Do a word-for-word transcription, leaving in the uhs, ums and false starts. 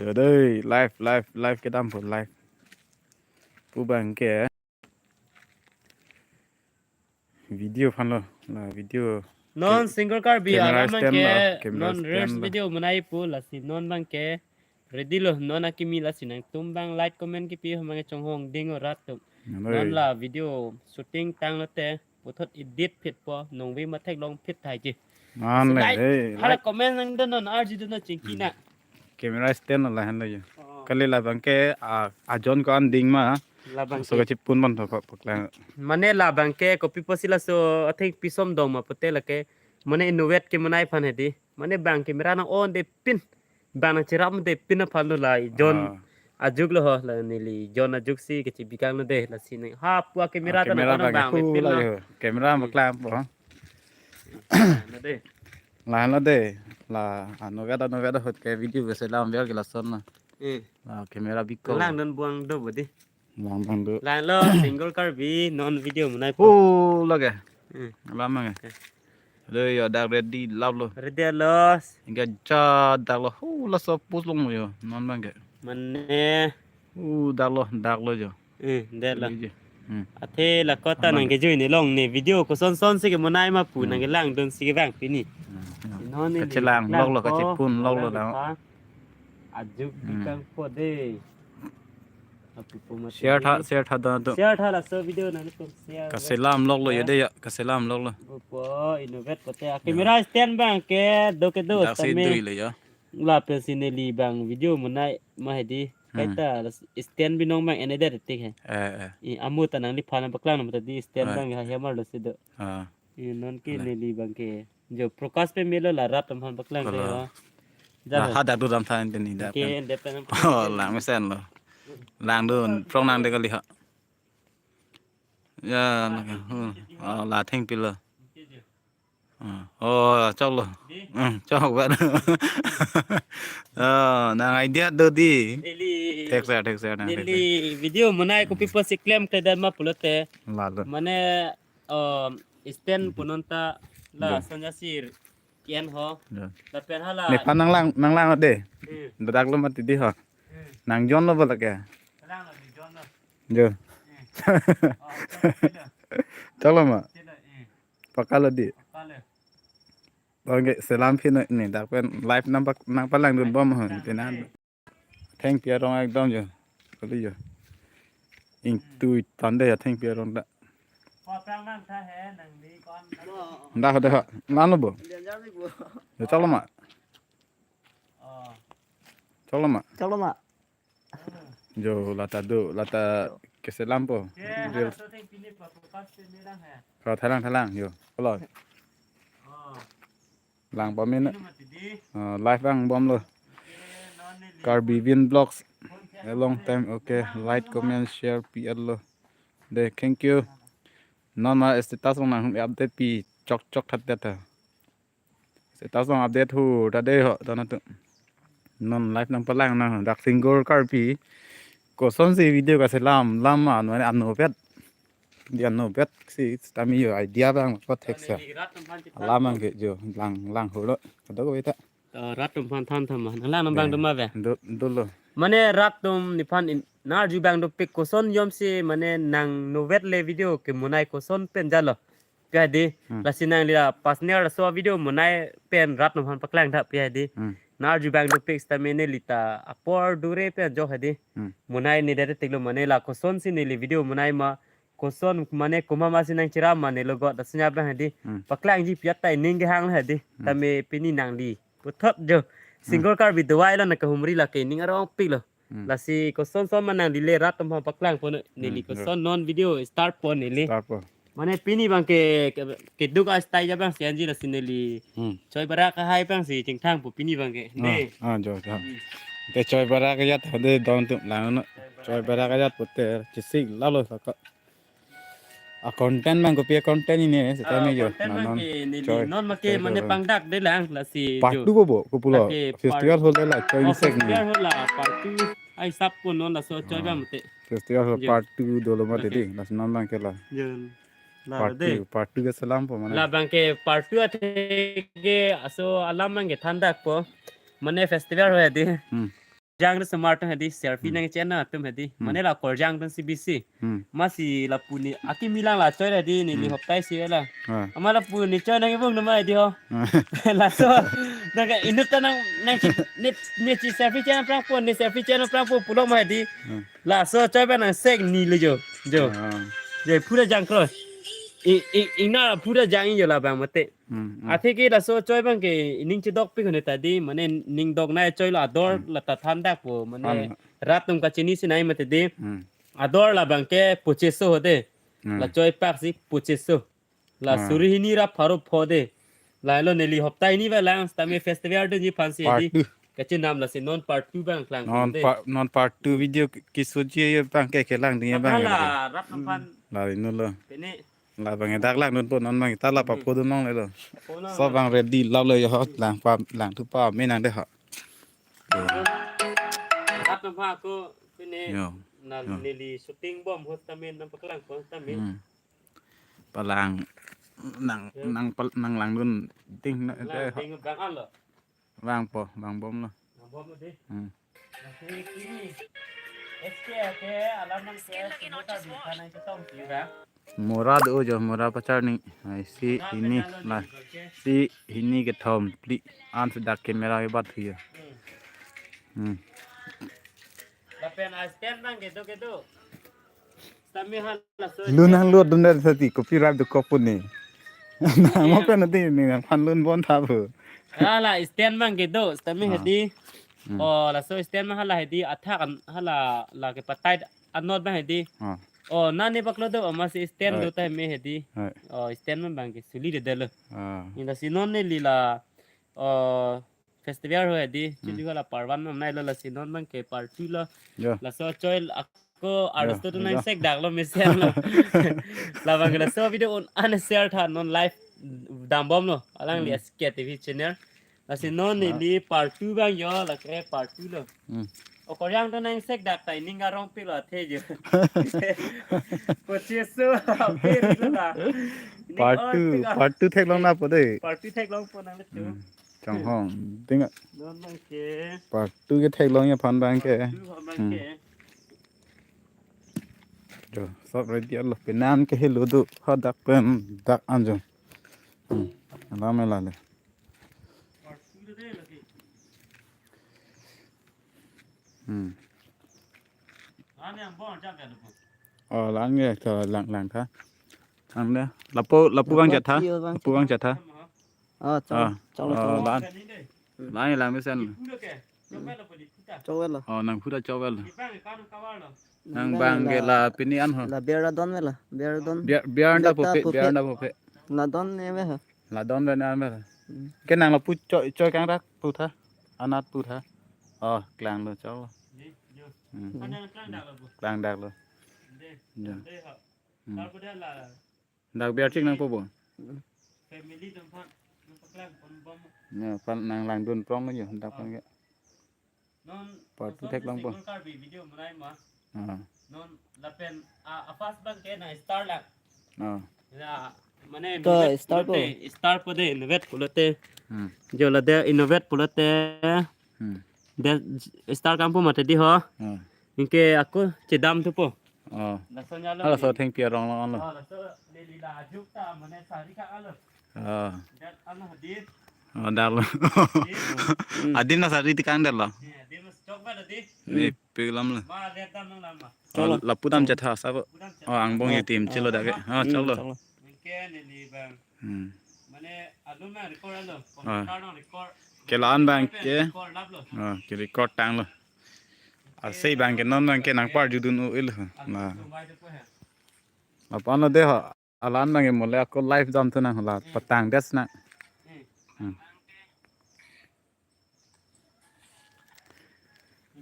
Dei, live, live, live kedampo, live. Pu abangke video aphanlo, la video. Non ke-, Single Karbi camera alam stand abangke, la, camera non reels stand la. Video monai pu lasi non abangke ready lo, non akimi lasi nangtum abang like comment kipi ho abangke chonghong ding o rat atum. Dei. Non la video shooting tanglote puthot edit phitpo, nongve mathek long phit thaiji. An le, like, dei, hala like. Comment nangdun non arjudun non chingki na. Camera stand lahenlo jo. Oh. Kali labangke, a, ajon ko-an ding ma. Labangke. So kachipunpon tho paklang. Mane labangke kopi pusi laso atheng pisom dong ma pute lake. Mane inutvet kemonai aphan hedi. Mane bang camera nang-on de pin. Bang nangcherap de pin aphanlo la jon. Ah. Ajuklo ho la neli jon ajuksi kachibikanglo de lasi nang. Ha pu a camera. Ah, ta camera nang bang bang hu pin la lo. Jo. Camera, hmm, maklangpo. Na de. Lahenlo de, la, anutvet, anutvet ahut ke video keselam biar ke lason na. Eh. La, camera bikok. Langdun buang do bodi. Langdun do. Lahenlo, Single Karbi, non video monai po. Oh, lake. Eh. Alam abangke. Eh. Aduh, ya, dak ready, lap lo. Ready lo. Ingga ja dak lo. Oh, laso post long jo, non abangke. Mane. Oh, dak lo, dak lo jo. Eh, dei lo. Ready je. Hmm. Athe la kota alam nang kejui ne long ne video koson son si kemonai ma pu, hmm, nang kelangdun si kevang pini. Hmm, hmm. Ino ne kachelang lok lo, lang ko, kachepunlok lo lang lang. Ko. Ajuk, hmm, bikangpo de. Apipo mati. Share tha, share tha don atum. Share tha laso video nangtum share. Kaselam lok lo, eh, ya de ya, kaselam lok lo. Opo, inutvet kote. A, hmm, camera stand abangke do kedo. Dak si tame. Dui le ya. Lapen si neli bang video monai ma hedi. Hmm. Kaita la stand binong bang ene det tik he. Eh, eh. I amu ta nangliphan paklang na mata di stand, eh, bang ha hemar lo si do. Ah. I non ke, ala, neli abangke. Jo Prakash pen melo la rat atum aphan paklang ke, ala, ho. Ja la ho. Hadak dodam tha ente ni dak ke pen. Ente pen. Oh, lang mesen lo. Langdun, prong nang de kali ha. Ya, la, hmm. Oh, la thengpi lo. Ah, oh, choklo. Hmm, chok ba. Oh, nang idea do di. Neli, thek sir, thek sir, nang thek sir. Neli video monai kopi pusi klemkledet ma pulote. Lalo. Mane, um, stand, mhm, punon ta la, ya, sanyasir kian ho. Ya. Lapen hala. Nephan nanglang, nanglang de. Hmm. Dadak lo mati di ho. Hmm. Nang jon lo ba lake. Lang lo di jon lo. Jo. Hmm. Oh, choklo, choklo. Choklo ma? Choklo, eh. Pakalo di. Pakalo. Bangke selam phin ne dak pen live nang pak, nang palangdun bom ho, tina. Thengpi arong ekdom jo. Kali jo. Ingtui tande ya thengpi arong ta. Dak de ha. Nano bo. Jo choklo ma? Oh. Choklo ma? Choklo ma? Jo, lata do, lata keselampo. Ke, reels. Hala shooting pini pa, focus pini lang he. Kau thalang, thalang, jo. Halo. Oh. Lang pame na. Ini mati di. Ah, live ang bom lo. Ke, non ni li. Karbi Vin Vlogs. A long time, okay. Like, comment, share, P L lo. De, thank you. Non ma status along nang update pi chok chok that that ha. Status along update hu ta de ho, ta na tu. Non live nang palang nang dak Single Karbi. Kosonsi video kaselam, lam ma, anu, anu pet. Di anu pet si, tami jo idea bang, ko thek sa. Alam bangke jo, lang, lang hulo. Kadokave ta. Eh, rat atum aphan than tha ma. Nang lang nang bang, eh, do ma ve. Do, dolo. Mane rat atum nephan in, nang arju bang dopik koson jomsi, mane nang inutvet le video kemonai koson pen jalo. Pi hedi, hmm, lasi nangli la personal laso video monai pen rat atum aphan paklang tha pi hedi. Hmm. Nang arju bang dopik sitame neli ta apor dure pen jo hedi. Hmm. Monai ne det tik lo mane la kosonsi neli video monai ma koson mane komat masi nangcherap ma neli logot asnya bang hedi. Hmm. Paklangji pi atai ning kehang hedi. Hmm. Tame pini nangli puthot jo. Hmm. Single Karbi dovai lo na kahumri lake ning arong pik lo. Hmm. Lasi koson son ma nangli le rat atum aphan paklangpo neli, hmm, koson non video start po neli. Start po. Mane pini bangke, ke, keduk a style ja bang si anji lasi neli. Hmm. Choi barak ahai bang si chingthangpo pini bangke. Ah, de. Ah, jo, jo. Hmm. Te choi barak ajat hade don tu lang no. Choi barak ajat pute chisik lalo saka. A content bang kopi a content ini, eh, sitame, ah, jo. Content na bang non ke neli choi, non make choi mane do. Pangdak de lang lasi part jo. Two ko bo, ko pulo. Lake part, festival hall la choi, oh, insek ni. Festival hall la part two. Ai sap ko non laso choi, ah, bang mate. Festival hall, jo, part two dolo mate, okay, di. Lasi non bangke la. Jo. La part de. Two, part two keselampo mane. La bangke part two athe ke aso alam bangke thandakpo. Mane festival hall di. Hmm. korjang atum semar atum hedi, selfie Hmm. nangcheng atum hedi. Hmm. Mane la korjang atum si bisi. Hmm. Masi lapu ne akimi lang la choi hedi, neli Hmm. hoptai si la. Ah. Amat lapu ne choi nangkevung nama hedi ho. Ah. Laso, nangke inut ta nang, nang si, ne, ne si selfie cheng aphrangpo, ne selfie cheng aphrangpo pulo ma hedi. Hmm. Laso choi ba nang sek ni le jo. Jo. Ah. Jo pura jangkro. I, i, ingna pura jang jo labang mate. Hmm, hmm. Athe ke laso choi abang ke ining chedokpik hone ta di, mane ning dok nai choi lo ador Hmm. la ta thandakpo, mane Than. rat atum kachini si nai mate di. Hmm. Ador labang ke pochiso hode. Hmm. La choi pak si pochiso. La Hmm. suri hini ra pharo pho de. Lahelo neli hoptai ni ba lang, sitame festival dunji aphan si Part hedi. two. Kachinam lasi non part two abang klang Non de. pa-, non part two video ki-, kesoji abang ke kelang ding abang Aphan ya. la rat atum aphan. La inu lo. Pini Labang dak langdunpo non abang ta la Hmm. papo dun longle lo. Apo nang So lang. abang ready lap lo yo ho lang pa lang thu pa me nang de ho. Rat atum aphan ako pini Yo. na Yo. neli shooting bom ho sitame nangpaklangpo sitame. Hmm. Palang nang Yo. nang pal-, nang langdun ding na Lang de ho. ding abang alo. Vangpo, vangbom lo. Vangbom lo di. Hmm. Lasi kini S K ke alam nang ke Skin lagi semua notice tadi mo. Sana kita mesti juga. Mura do jo, mura pacharni. Ai si Mura ini pacharni la. Oke. Si ini kethom phli. An sedak kamera ke bat huya. Hmm. Hmm. Lapen a stand abang kedo kedo. Sitame hala so Lun hang lo dun dar sati copyright dokok pu ni. Nang mo Iya. pen nanti ni nang phan lun bon tha bu. Hala stand abang kedo, sitame Ah. hedi. Hmm. Oh, laso stand abang hala hedi athak an hala la kepatai anot abang hedi. Ah. Oh, nani paklo do amat si stand Right. do ta me hedi. Right. Oh, stand abang ke suli de de lo. Ah. Ni lasi non neli la, oh, festival ho hedi. Hmm. Chuli hala parvan nam nai lo lasi non abang ke part two lo. Ya. Laso choi ako Ya, artist atum ya. nang sek dak lo mesen lo. Labang ke laso video un an share tha non live dambom lo. Alang li Hmm. S K T V channel. Lasi non Ah. neli part two abang yo la ke part two lo. Hmm. O koryang to nang sek dak tai ning arong pi lo athe jo. Pochiso, pi lo la. Ning Part or two, pi lo. part two theklong na po de. Part two theklongpo nang le tu. Hmm. Chonghong. Tinga. Non abang ke. Part two ke theklong ya aphan abang ke. Part two aphan abang Hmm. ke. Jo, sob ready alo. Penan ke helo do. Ha dak pen dak anjong. Hmm. Alam la le. Part two de lagi. Hmm. Ani ang bon jam ya lupo. Oh, lang ya, ke lang lang tha. Ang de. Lapu, lapu abang Lapu jat tha. Lapu abang jat tha. Oh, chong, Ah, chong, oh, chong. Lan. Lan lang mesen. Chowel lo. Oh, nang pura chowel lo. Nang bang ke la pini an ho. La biar don me la, biar don. Biar, biar da Biar da pupe, pupe. biar da pupe. La don ne me ha. La don da na me. Hmm. Ke nang lapu choi, choi kang rak pu tha. Anat pu tha. Oh, klang lo chok lo. Hmm. Klang dak lo. Ya. Hmm. Dak biar chik nangpo bo. Family atum aphan nangpaklang pon bom. Ya, pal nang langdun prong lo yo, dak Ah. pon ke. Non Part two laso theklongpo. Single Karbi video mulai ma. Ah. Non lapen a, a first abang ke nang star lang. Ah. Ya, mane To innovate star pulote, po. star po de, innovate pulote. Hmm. Jo la de innovate pulote. Hmm. De star kangpo mate di ho. Ah. Anke ako chedam thupo. Oh. Laso nya lo Hala ni. So thengpi arong lo lo. Oh, laso neli la ajuk ta mane sari kang alo. Oh. Dat ano hadit. Oh, dak lo. Hadit. Hmm. Adim na sari tikang dak lo. Ya, adim na chok ba hadit. Ni Hmm. pik lam lo. Ma lihat dam nang lama. Oh, Chalo. lapu dam chetha sabo. Pudam chetha. Oh, angbong Oh. itim chelo dak ke. Oh. Oh, Hmm, chalo. chalo. Anke neli bang. Hmm. Mane alum na record alo. Ah. Computer na record. Kelan bang Record ke. record lap lo. Ah, ke record tang lo. Anke Asai bang ke non bang ke nang par judun u il. Alum Na. tumbai de ko hai. Apa no de ha? Alan bang ke mole ako live dam thu nang la Hmm. patang des na. Hmm. Hmm.